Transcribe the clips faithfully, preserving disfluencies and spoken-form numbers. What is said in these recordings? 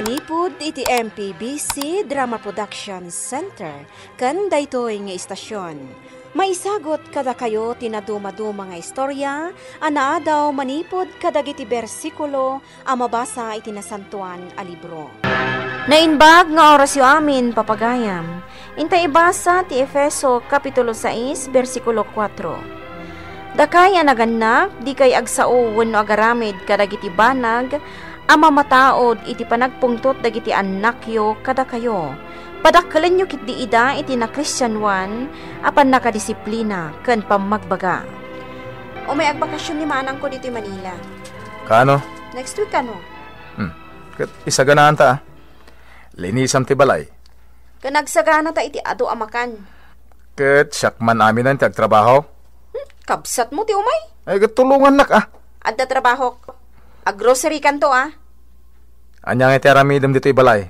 Manipud iti M P B C Drama Production Center ken daytoy nga istasyon, maisagut kadakayo ti nadumaduma nga istorya a naadaw manipud kadagiti bersikulo a mabasa iti Nasantoan a Libro. Naimbag nga orasyo amin, papagayam. Inta ibasa ti Efeso, Kapitulo sais, bersikulo kuatro. Dakay a nagannak, dikay agsao wenno agaramid kadagiti banag a mamataud iti panagpungtot dagiti annakyo kadakayo. Padakkelenyo ketdi ida iti nakristianoan a pannakadisiplina ken pammagbaga. Umay agbakasion ni manangko ditoy Manila. Kano? Next week, ano? Hmm. Ket isaganaanta, a. Linisam ti balay. Ken agsaganata iti adu a makan. Ket siak man aminen ti agtrabaho? Hmm, kabsatmo ti umay? Ay, ket tulongannak, a. Adda trabahok. Aggrocery kanto, a. Ania ngay ti aramidem ditoy balay?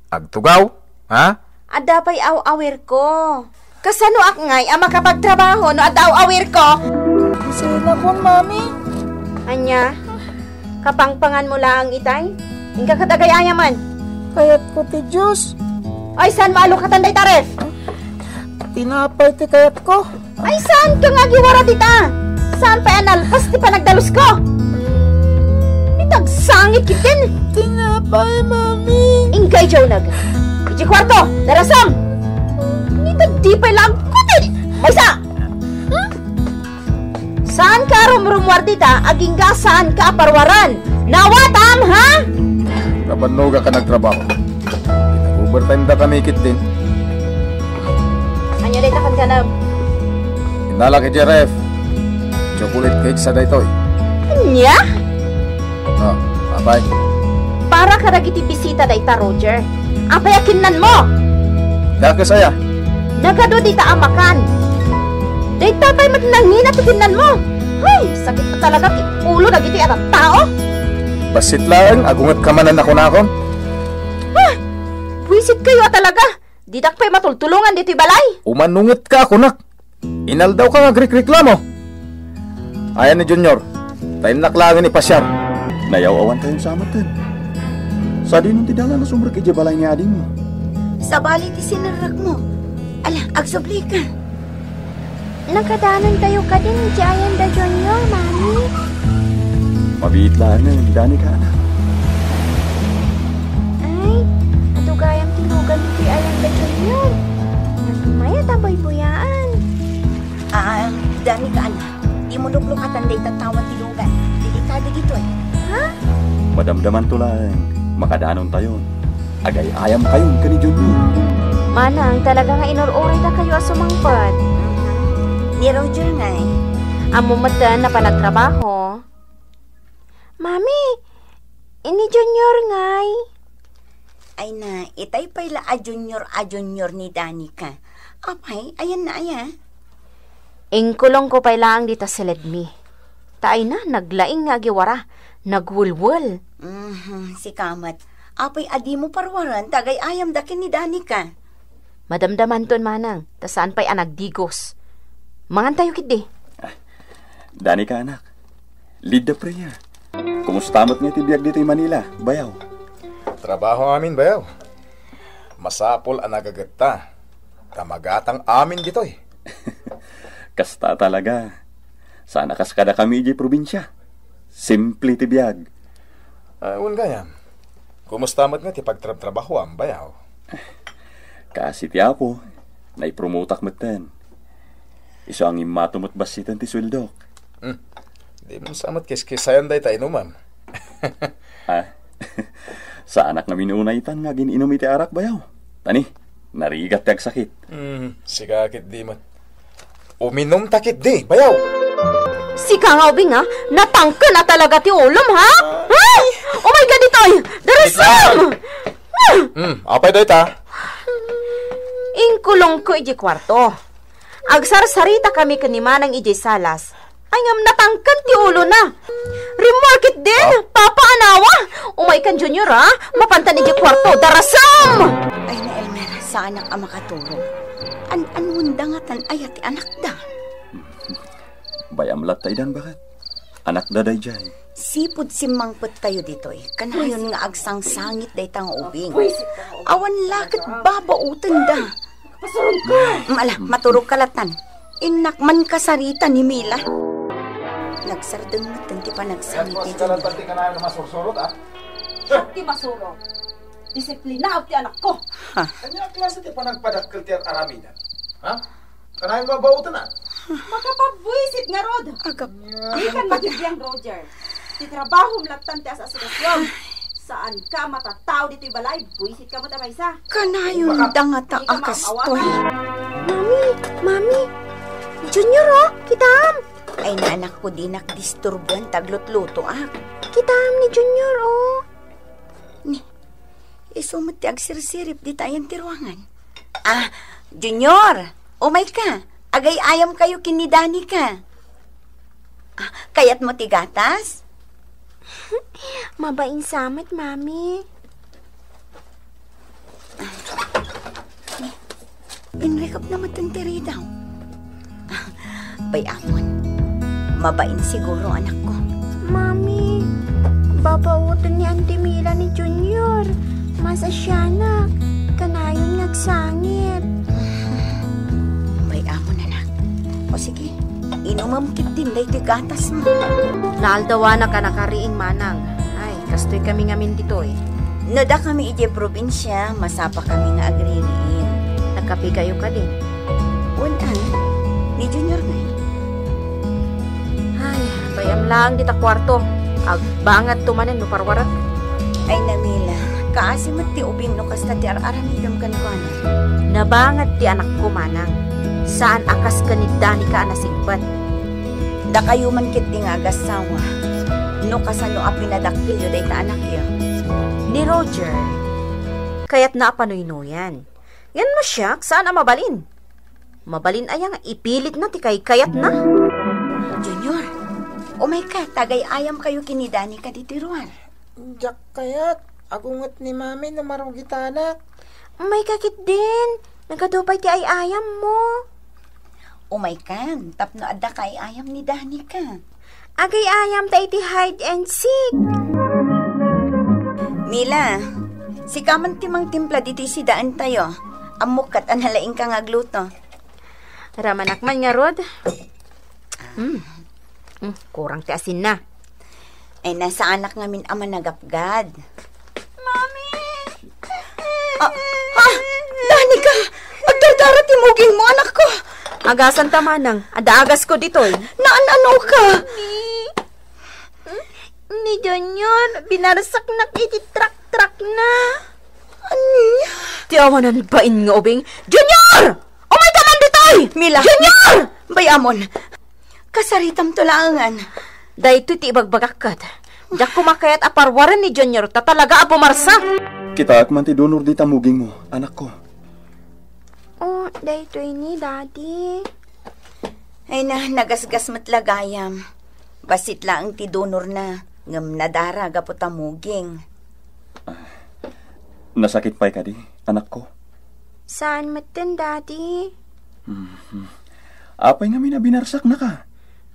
Agtugaw? Ha? Adda pay aw-awirko. Kasanoak ngay a makapagtrabaho no adda aw-awirko? Masayna kon, Mami. Ania? Kapangpanganmo laeng itay? Inka ket agay-ayamen. Kayatko ti juice. Ay, saan mo alukatan dayta ref? Tinapay ti kayatko. Ay, saanka nga agiwara dita? Saan pay a nalpas ti panagdalusko? Ita agsangit ketdin. Tinapay, Mami. Inka idiay uneg. Idiay kuarto, darasam! Ita di pay la agkutin. Maysa! Saanka a rumrumuar dita agingga saanka a paruaren. Nawatam, ha? Nabannogak a nagtrabaho. Nag-overtime dakami ketdin. Ania dayta kankanam? Innalak idiay ref. Chocolate cakes a daytoy. Ania? Ah, apay? Para kadagiti bisita dayta, Roger. Apay a kinnanmo? Dakes aya? Nagadu dita a makan. Dayta pay met nangina ti kinnanmo. Hay, sakit a talaga ti ulo dagiti a tattao. Bassit laeng, agungetka manen a kunakon. Ah, buisit kayo a talaga. Didak pay matultulongan ditoy balay. Umanungetka a kunak. Inaldawka nga agrikreklamo. Ayan ni Junior, ta innak laengen ipasiar. Nayaw-awantayon sa metten. Sadino ti dalan a sumrek idiay balay ni adingmo? Sabali ti sinerrekmo. Ala, agsublika. Nakadanontayo kadin idiay ayan da Junior, Mami. Mabiit laengen, Danica, anak. Ay, adu gayam ti lugan iti ayan da Junior. Mayat a buybuyaan. Ah, Danica, anak, dimo luklukatan dayta tawen ti lugan. Delikado ditoy. Ha? Madamdamanto laeng, makadanontayon. Agay-ayamkayon ken ni Junior. Manang, talaga nga inur-uraydakayo a sumangpet. Mhm. Ni Roger ngay? Ammom metten a panagtrabaho. Mami, ni Junior ngay? Ay na, itay pay la a Junior a Junior ni Danica. Apay, ayanna aya? Inkulongko pay laeng dita siledmi. Ta ay na, naglaing nga agiwara, nagwelwel. Mhm, sika met. Apay a dimo paruaren ta agay-ayamda ken ni Danica? Madamdamanton manang, ta saan pay a nagdigos. Mangantayo ketdi. Ah, Danica, anak. Lead the prayer. Kumusta met nga ti biag ditoy Manila, bayaw? Trabaho amin, bayaw. Masapul a nagagetta, ta magatang amin ditoy. Kasta talaga. Sana kas kadakami idiay probinsia. Simple ti biag. Ah, wen gayam. Kumusta met nga ti pagtrabtrabahoam, bayaw? Kaasi ti Apo, naipromotak metten. Isu a ngimmato met bassiten ti sueldok. Hmm. Di mo sa met kiskisayan dayta inumam. Ah, saanak nga minunaytan nga agin-inum iti arak, bayaw. Tani, narigat ti agsakit. Hmm, sika ketdi met. Uminumta ketdi, bayaw. Sika nga ubing, ha? Natangken a talaga ti ulom, ha? Ay! Umay ka ditoy! Darasam! Hmm, apay dayta? Inkulongko idiay kuarto. Agsarsaritakami ken ni Manang idiay salas. Ay, ngem natangken ti ulona. Rimmuar ketdin, ah. Papa, anawa! Umaykan, Junior, a. Mapantan idiay kuarto. Darasam! Ay na, Elmer, saanak a makaturog. An-anuen da ngatan aya ti anakda? Bay-am latta idan, baket. Anakda daydiay. Sipud simmangpettayo ditoy, kanayon nga agsangsangit dayta nga ubing. Awan la ket babautenda. Pasurong ka! Mala, maturog ka latan. Innak man kasarita ni Mila. Nagsardeng met ti panagsangit ni Junior. Ti masurot, ah? Siak ti masurot. Disiplinaak ti anakko. Ha? Ania a klase ti panagpadakkel ti ar-aramidem? Ha? Kanayon nga bauten, ah? Makapagbuisit ngarud. Agap-, Di kan makibiang, Roger. Ti trabahom lattan ti as-asikasuam. Saan ka matatao ditoy balay, buisit ka met a maysa. Kanayon da nga ta a kastoy. Mami, Mami. Junior, oh, kitam. Ay, nanakko, dinak disturbuan ta aglutlutoak. Kitam ni Junior, oh. Ni, isu met ti agsirsirip dita ayan ti ruangan. Ah, Junior, umay ka. Agay-ayam kayo ken ni Danica. Ah, kayat mo ti gatas? Mabain sa met, Mami. Inrikap na met ti ridaw. Bay-amon. Mabain siguro, anakko. Mami, babauten ni Auntie Mila ni Junior. Masasianak. Kanayon nga agsangit. Bay-amon, anak. O sige, inumem ketdin daytoy gatasmo. Naaldawanak a nakariing, manang. Ay, kastoy kami ngamin ditoy. No dakami idiay probinsia, masapakami nga agririing. Nagkape kayo kadi? Wen, a, ni Junior ngay. Ay, bay-am laeng dita kuarto. Agbangatto manen no parwarek. Ay, Mila, kaasi met ti ubing no kasta ti ar-aramidem kenkuana. Nabangat ti anakko, manang. Saan a kas ken ni Danica a nasingpet. Dakayo man ketdi nga agassawa. No kasano a pinadakkelyo dayta anakyo? Ni Roger, kayatna a panuynoyan. Ngem no siak, saan a mabalin? Mabalin aya nga ipilitna ti kaykayatna? Junior, umay ka, ta agay-ayam kayo ken ni Danica ditoy ruar. Diak kayat, agunget ni Mami no marugitanak. Umay ka ketdin, nagadu pay ti ay-ayammo. Umay kan, tapno adda ka ay-ayam ni Danica. Agay-ayam ta iti hide and seek. Mila, sika man ti mangtimpla ditoy sidaentayo. Ammok ket a nalaing ka nga agluto. Ramanak man ngarud. Hmm. Hmm, kurang ti asinna. Ay, nasaanak ngamin a managapgad. Mami! Ah, ah, Danica! Agdardara ti mugingmo, anakko! Agasanta, manang. Adda agasko ditoy. Naan-ano ka? Ni, ni Junior, binarsaknak iti trak-trakna. Ania? Ti awanan bain nga ubing. Junior! Umay ka man ditoy! Mila! Junior! Bay-amon. Kasaritamto laengen. Daytoy ti ibagbagak ket. Diak koma kayat a parwaren ni Junior ta talaga a bumarsa. Kitaek man ti donor dita mugingmo, anakko. Oh, daytoy ni, Daddy. Ay na, nagasgas met la gayam. Bassit laeng ti donorna, ngem nadara gapu ta muging. Nasakit pay kadi, anakko? Saan metten, Daddy. Mhm. Apay ngamin a binarsaknaka?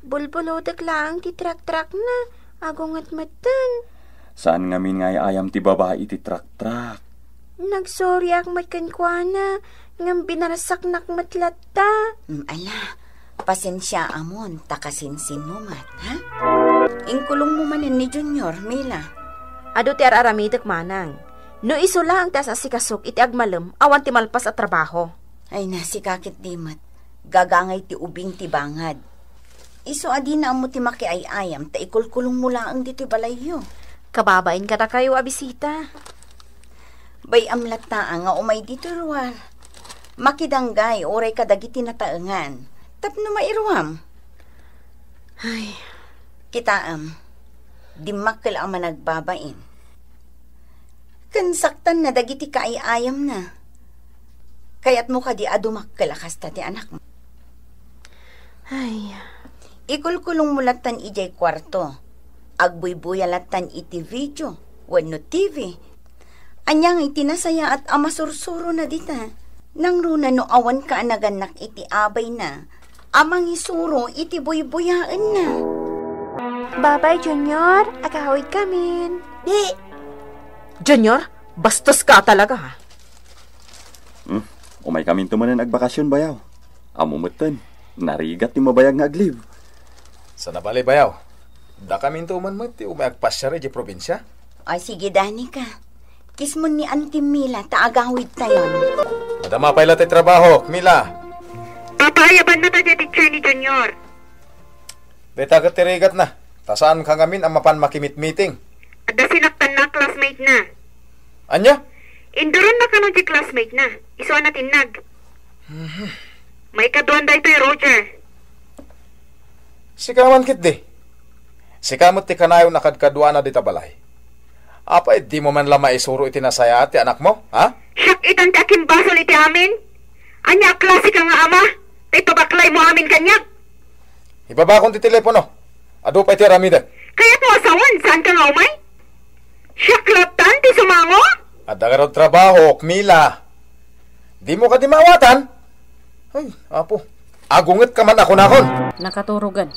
Bulbulodek laeng ti trak-trakna, agunget metten. Saan ngamin nga ay-ayam ti babai iti trak-trak? Nagsoriak met kenkuana, ngem binarsaknak met latta. Mm, ala, pasensiaamon, ta kasinsinmo met, ha? Inkulongmo manen ni Junior, Mila. Adu ti ar-aramidek, manang. No isu laeng ti as-asikasok iti agmalem, awan ti malpas a trabaho. Ay, na, sika ketdi met. Gagangay ti ubing ti bangad. Isu a dina ammo ti makiay-ayam ta ikulkulongmo laeng ditoy balayyo. Kababain kadakayo a bisita. Bay-am latta nga umay ditoy ruar. Makidanggay uray kadagiti nataengan. Tapno mairuam. Ay. Kitaem, dimmakkel a managbabain. Ken saktanna dagiti kaay-ayamna. Kayatmo kadi a dumakkel a kasta ti anakmo? Ay. Ikulkulongmo lattan idiay kuarto. Agbuybuya lattan iti video wenno T V. Ania ngay ti nasayaat a masursurona dita? Nangruna no awan kaanagannak iti abayna a mangisuro iti buybuyaenna. Babay, Junior. Agawidkamin. Di. Junior, bastos ka talaga, ha? Hmm, umaykaminto manen agbakasyon, bayaw. Ammo metten, narigat ti mabayag nga aglib. Sana bale, bayaw. Dakaminto man met ti umay agpasiar idiay probinsia. Ay, sige, Danica. Kismon ni Auntie Mila ta agawidtayon. Madama pay la ti trabahok, Mila. Papaayabanna ta diay teacher ni Junior. Dayta ket ti rigatna, ta saanka ngamin a mapan makimitmiting. Adda sinaktanna a classmate na. Ania? Induronna kano ti classmate na. Isu a natinnag. Mhm. Maikaduan daytoy, Roger. Sika man ketdi. Sika met ti kanayon a kadkaduana dita balay. Apay, dimo man la maisuro iti nasayaat ti anakmo, ha? Siak itan ti akimbasol iti amin? Ania a klase ka nga ama? Ta ipabaklaymo amin kaniak? Ibabakon ti telepono. Adu pay ti aramidek. Kayatmo a sawen, saanka nga umay? Siak lattan ti sumango? Adda garud trabahok, Mila. Dimo kadi maawatan? Ay, apo. Agungetka man a kunakon. Nakaturogan.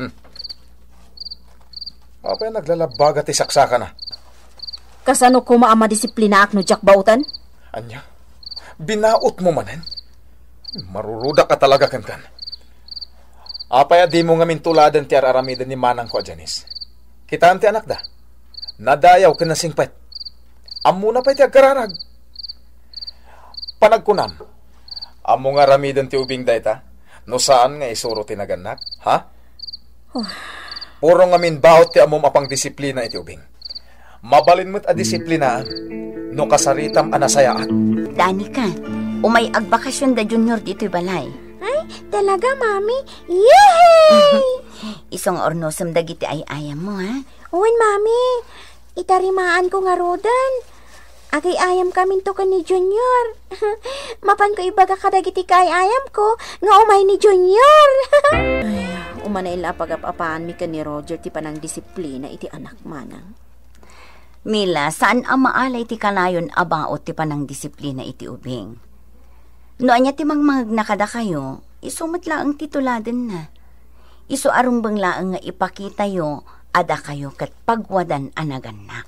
Hmm. Apay a naglalabbaga ti saksakana? Kasano koma a madisiplinaak no diak baoten? Ania? Binaotmo manen? Marurudak a talaga kenkan. Apay a dimo ngamin tuladen ti ar-aramiden ni manangko a Janice? Kitaem ti anakda. Nadayaw ken nasingpet. Ammona pay ti agkararag. Panagkunam, ammo nga aramiden ti ubing dayta, no saan nga isuro ti nagannak, ha? Oh. Puro ngamin baot ti ammom a pangdisiplina iti ubing. Mabalin met a disiplinaam no kasaritam a nasayaat. Danica, umay agbakasyon da Junior ditoy balay. Ay, talaga, Mami? Yehey! Isu nga urnosem dagiti ay-ayammo, ha? Wen, Mami. Itarimaanko ngaruden. Agay-ayamkaminto ken ni Junior. Mapanko ibaga kadagiti kaay-ayamko nga umay ni Junior. Ay, umana ila a pagap-apaanmi ken ni Roger ti panangdisiplina iti anak manang. Mila, saan a maalay ti kanayon a baot ti panangdisiplina iti ubing. No ania ti mangmangegna kadakayo, isu met laeng ti tuladenna. Isu a rumbeng laeng nga ipakitayo a dakayo ket pagwadan a nagannak.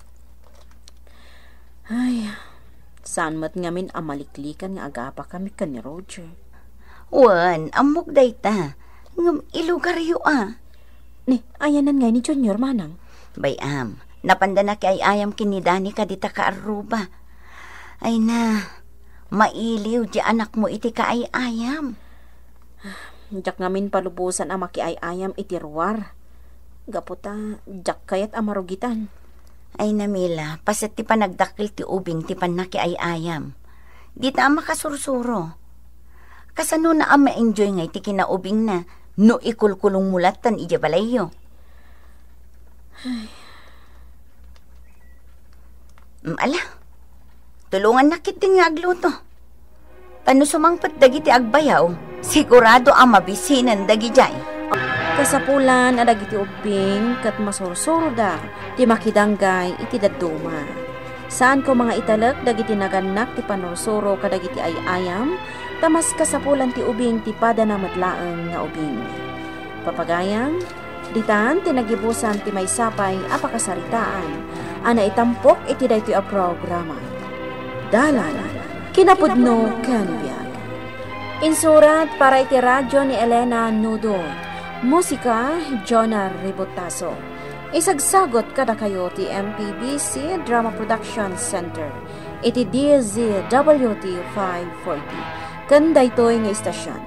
Ay, saan met ngamin a maliklikan nga agapakami ken ni Roger. Wen, ammok dayta. Ngem ilugaryo a. Ni, ayanan ngay ni Junior, manang? Bay-am, napanda nakiay-ayam ken ni Danica dita kaarruba. Ay na, mailiw ti anakmo iti kaay-ayam. Diak ngamin palubosan a makiay-ayam iti ruar. Gapu ta, diak kayat a marugitan. Ay na, Mila, paset ti panagdakkel ti ubing ti pannakiay-ayam. Dita a makasursuro. Kasanona a ma-enjoy ngay ti kinaubingna no ikulkulongmo lattan idiay balayyo? Ay. Mm, ala, tulongannak ketdin nga agluto. Ta no sumangpet dagiti agbayaw, sigurado a mabisinen dagidiay. Kasapulan a dagiti ubbing ket masursuroda ti makidanggay iti dadduma. Saan koma nga italek dagiti nagannak ti pannursuro kadagiti ay-ayam, ta mas kasapulan ti ubing ti padana met laeng nga ubing. Papagayam, ditan ti nagibusan ti maysa pay a pakasaritaan a naitampok iti daytoy a programa. Dalan, kinapudno ken biag. Insurat para iti radyo ni Elena Nudo. Musika, Jonah Ributaso. Isagsagot kadakayo ti M P B C Drama Production Center iti D Z W T five forty. Ken daytoy nga istasyon,